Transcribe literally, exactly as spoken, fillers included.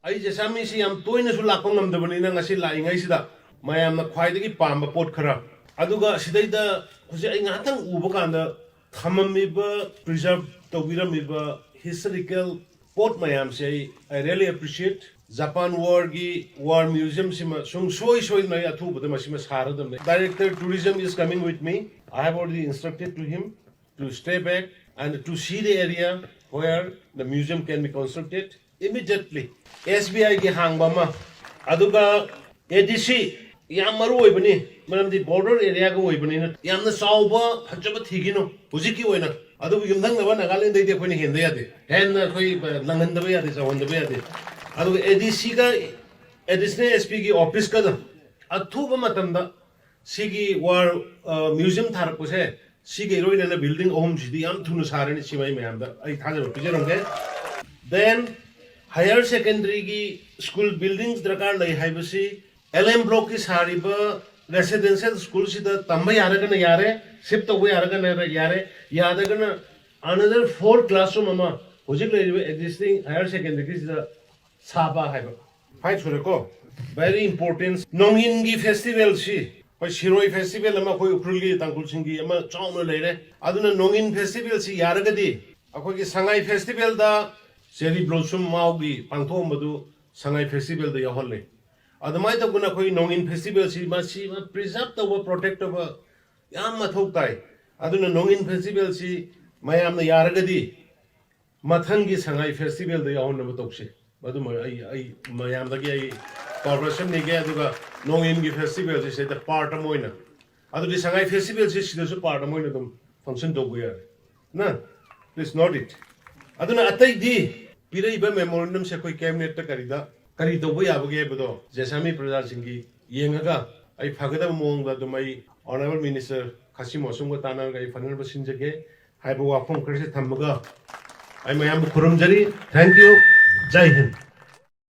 ꯑꯩꯁꯦ ꯆꯥꯃꯤꯁꯤ ꯌꯥꯝ ꯇꯣꯏꯅꯁꯨ ꯂꯥꯛꯄ ꯉꯝꯗꯕꯅꯤꯅ ꯉꯁꯤ ꯂꯥꯛꯏꯉꯩꯁꯤꯗ ꯃꯌꯥꯝꯅ ꯈ꯭ꯋꯥꯏꯗꯒꯤ ꯄꯥꯝꯕ ꯄꯣꯠ ꯈꯔ, ꯑꯗꯨꯒ ꯁꯤꯗꯩꯗ ꯍꯧꯖꯤꯛ ꯑꯩ ꯉꯥꯏꯍꯥꯛꯇꯪ ꯎꯕ ꯀꯥꯟꯗ ꯊꯝꯃꯝꯃꯤꯕ, ꯄ꯭ꯔꯤꯖꯥꯔꯚ ꯇꯧꯕꯤꯔꯝꯃꯤꯕ ꯍꯤꯁꯇꯣꯔꯤꯀꯦꯜ ꯄꯣꯠ ꯃꯌꯥꯝꯁꯦ ꯑꯩ I really appreciate. ꯖꯄꯥꯟ ꯋꯥꯔꯒꯤ ꯋꯥꯔ ꯃ꯭ꯌꯨꯖꯤꯌꯝꯁꯤꯃ ꯁꯨꯡꯁꯣꯏ ꯁꯣꯏꯗꯅ ꯑꯩ ꯑꯊꯨꯕꯗ ꯃꯁꯤꯃ ꯁꯥꯔꯗꯕꯅꯤ. Director Tourism is coming with me. I have already instructed to him to stay back and to see the area where the museum can be constructed immediately. S B I ꯒꯤ ꯍꯥꯡꯕ ꯑꯃ, ꯑꯗꯨꯒ A D C ꯌꯥꯝ ꯃꯔꯨ ꯑꯣꯏꯕꯅꯤ, ꯃꯔꯝꯗꯤ border ꯑꯦꯔꯤꯌꯥꯒ ꯑꯣꯏꯕꯅꯤꯅ ꯌꯥꯝꯅ ꯆꯥꯎꯕ ꯐꯖꯕ ꯊꯤꯒꯤꯅꯨ ꯍꯧꯖꯤꯛꯀꯤ ꯑꯣꯏꯅ꯫ ꯑꯗꯨꯕꯨ ꯌꯨꯝꯊꯪꯅꯕ ꯅꯥꯒꯥꯂꯦꯟꯗꯩꯗꯤ ꯑꯩꯈꯣꯏꯅ ꯍꯦꯟꯕ ꯌꯥꯗꯦ, ꯍꯦꯟꯅ ꯑꯩꯈꯣꯏ ꯂꯪꯍꯟꯗꯕ ꯌꯥꯗꯦ, ꯆꯥꯎꯍꯟꯗꯕ ꯌꯥꯗꯦ꯫ ꯑꯗꯨꯒ A D C ꯒ Additional S P ꯒꯤ ꯑꯣꯐꯤꯁꯀꯗ ꯑꯊꯨꯕ ꯃꯇꯝꯗ ꯁꯤꯒꯤ ꯋꯥꯔ ꯃ꯭ꯌꯨꯖꯤꯌꯝ ꯊꯥꯔꯛꯄꯁꯦ, ꯁꯤꯒ ꯏꯔꯣꯏꯅꯅ ꯕꯤꯜꯗꯤꯡ ꯑꯍꯨꯝꯁꯤꯗꯤ ꯌꯥꯝ ꯊꯨꯅ ꯁꯥꯔꯅꯤ꯫ ꯁꯤꯃ ꯑꯩ ꯃꯌꯥꯝꯗ ꯑꯩ ꯊꯥꯖꯕ ꯄꯤꯖꯔꯝꯒꯦ꯫ Then higher secondary ꯒꯤ ꯁ꯭ꯀꯨꯜ ꯕꯤꯜꯗꯤꯡ ꯗꯔꯀꯥꯔ ꯂꯩ ꯍꯥꯏꯕꯁꯤ, L M block ꯀꯤ ꯁꯥꯔꯤꯕ ꯔꯦꯁꯤꯗꯦꯟꯁꯤꯌꯦꯜ ꯁ꯭ꯀꯨꯜꯁꯤꯗ ꯇꯝꯕ ꯌꯥꯔꯒꯅ ꯌꯥꯔꯦ, ꯁꯤꯐ ꯇꯧꯕ ꯌꯥꯔꯒꯅ ꯌꯥꯔꯦ, ꯌꯥꯗ꯭ꯔꯒꯅ another four classroom ꯑꯃ ꯍꯧꯖꯤꯛ ꯂꯩꯔꯤꯕ existing higher secondary ꯒꯤꯁꯤꯗ ꯁꯥꯕ ꯍꯥꯏꯕ꯫ ꯐꯥꯏꯚ ꯁꯨꯔꯦꯀꯣ꯫ Very important, ꯅꯣꯡꯏꯟꯒꯤ ꯐꯦꯁꯇꯤꯚꯦꯜꯁꯤ ꯑꯩꯈꯣꯏ ꯁꯤꯔꯣꯏ ꯐꯦꯁꯇꯤꯚꯦꯜ ꯑꯃ ꯑꯩꯈꯣꯏ ꯎꯈ꯭ꯔꯨꯜꯒꯤ ꯇꯥꯡꯈꯨꯜꯁꯤꯡꯒꯤ ꯑꯃ ꯆꯥꯎꯅ ꯂꯩꯔꯦ꯫ ꯑꯗꯨꯅ ꯅꯣꯡꯏꯟ ꯐꯦꯁꯇꯤꯚꯦꯜꯁꯤ ꯌꯥꯔꯒꯗꯤ ꯑꯩꯈꯣꯏꯒꯤ ꯁꯉꯥꯏ ꯐꯦꯁꯇꯤꯚꯦꯜꯗ ꯆꯦꯔꯤ ꯕ꯭ꯂꯣꯁꯝ ꯃꯥꯎꯒꯤ ꯄꯥꯡꯊꯣꯛꯑꯝꯕꯗꯨ ꯁꯉꯥꯏ ꯐꯦꯁꯇꯤꯚꯦꯜꯗ ꯌꯥꯎꯍꯜꯂꯦ꯫ ꯑꯗꯨꯃꯥꯏꯅ ꯇꯧꯗꯅ ꯑꯩꯈꯣꯏ ꯅꯣꯡꯏꯟ ꯐꯦꯁꯇꯤꯚꯦꯜꯁꯤ ꯃꯁꯤ ꯄ꯭ꯔꯤꯖꯥꯔꯚ ꯇꯧꯕ, ꯄ꯭ꯔꯣꯇꯦꯛ ꯇꯧꯕ ꯌꯥꯝ ꯃꯊꯧ ꯇꯥꯏ꯫ ꯑꯗꯨꯅ ꯅꯣꯡꯏꯟ ꯐꯦꯁꯇꯤꯚꯦꯜꯁꯤ ꯃꯌꯥꯝꯅ ꯌꯥꯔꯒꯗꯤ ꯃꯊꯪꯒꯤ ꯁꯉꯥꯏ ꯐꯦꯁꯇꯤꯚꯦꯜꯗ ꯌꯥꯎꯍꯟꯅꯕ ꯇꯧꯁꯤ꯫ ꯃꯗꯨꯃ ꯑꯩ, ꯑꯩ ꯃꯌꯥꯝꯗꯒꯤ ꯑꯩ ꯀꯣꯑꯣꯄꯔꯦꯁꯟ ꯅꯤꯒꯦ꯫ ꯑꯗꯨꯒ ꯅꯣꯡꯏꯟꯒꯤ ꯐꯦꯁꯇꯤꯚꯦꯜꯁꯤ ꯁꯤꯗ ꯄꯥꯔꯠ ꯑꯃ ꯑꯣꯏꯅ, ꯑꯗꯨꯗꯤ ꯁꯉꯥꯏ ꯐꯦꯁꯇꯤꯚꯦꯜꯁꯤ ꯁꯤꯗꯁꯨ ꯄꯥꯔꯠ ꯑꯃ ꯑꯣꯏꯅ ꯑꯗꯨꯝ ꯐꯪꯁꯟ ꯇꯧꯕ ꯌꯥꯔꯦ꯫ ꯅ please note it꯫ ꯑꯗꯨꯅ ꯑꯇꯩꯗꯤ ꯄꯤꯔꯛꯏꯕ ꯃꯦꯃꯣꯔꯦꯟꯗꯝꯁꯦ ꯑꯩꯈꯣꯏ ꯀꯦꯕꯤꯅꯦꯠꯇ ꯀꯔꯤꯗ ꯀꯔꯤ ꯇꯧꯕ ꯌꯥꯕꯒꯦ ꯍꯥꯏꯕꯗꯣ ꯖꯦꯁꯥꯃꯤ ꯄ꯭ꯔꯖꯥꯁꯤꯡꯒꯤ ꯌꯦꯡꯉꯒ ꯑꯩ ꯐꯒꯗꯕ ꯃꯑꯣꯡꯗ ꯑꯗꯨꯝ ꯑꯩ ꯑꯣꯅꯔꯦꯕꯜ ꯃꯤꯅꯤꯁꯇꯔ ꯈꯥꯁꯤꯝ ꯑꯁꯨꯝꯒ ꯇꯥꯟꯅꯔꯒ ꯑꯩ ꯐꯅꯅꯕ ꯁꯤꯟꯖꯒꯦ ꯍꯥꯏꯕ ꯋꯥꯐꯝ ꯈꯔꯁꯦ ꯊꯝꯃꯒ ꯑꯩ ꯃꯌꯥꯝꯕꯨ ꯈꯨꯔꯨꯝꯖꯔꯤ꯫ Thank you꯫ Jai Hind.